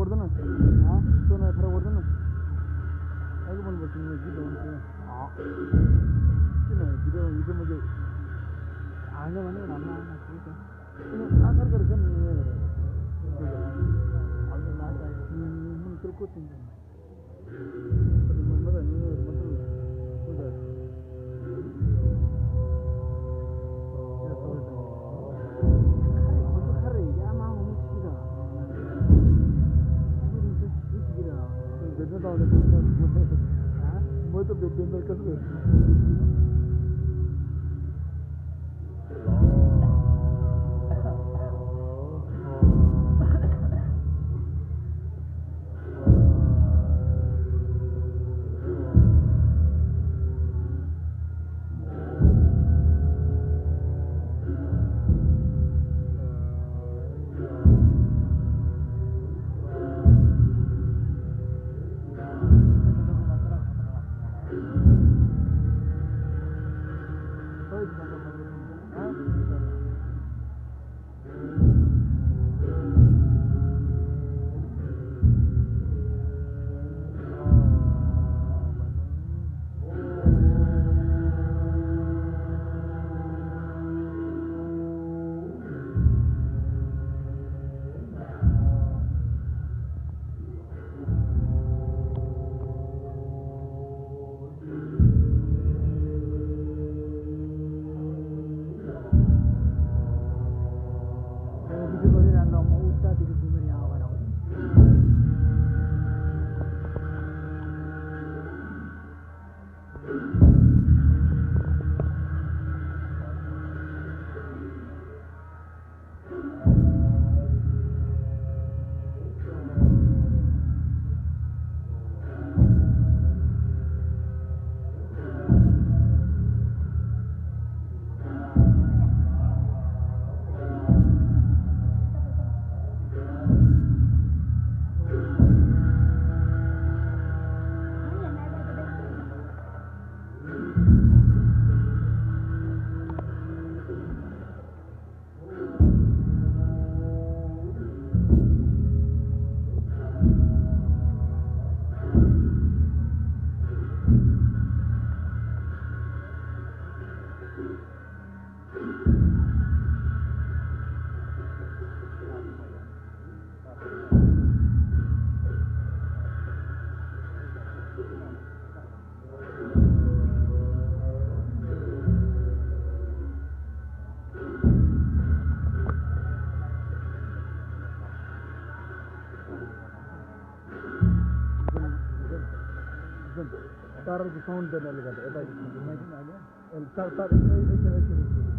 पर्दैन त्यो नयाँ फरक पर्दैन अहिले मन पर्छ नि गीत हुन्छ किन भिडियो हिजो मैले आज भने राम्रो आएन ठिक छ आकार गरेछ नि अहिले नाच्दा त्यो को चिन्छ मैं तो बेंदर कर ले तार साउन्ड देनाले गर्दा यता माइक अहिले तार तार एकछिन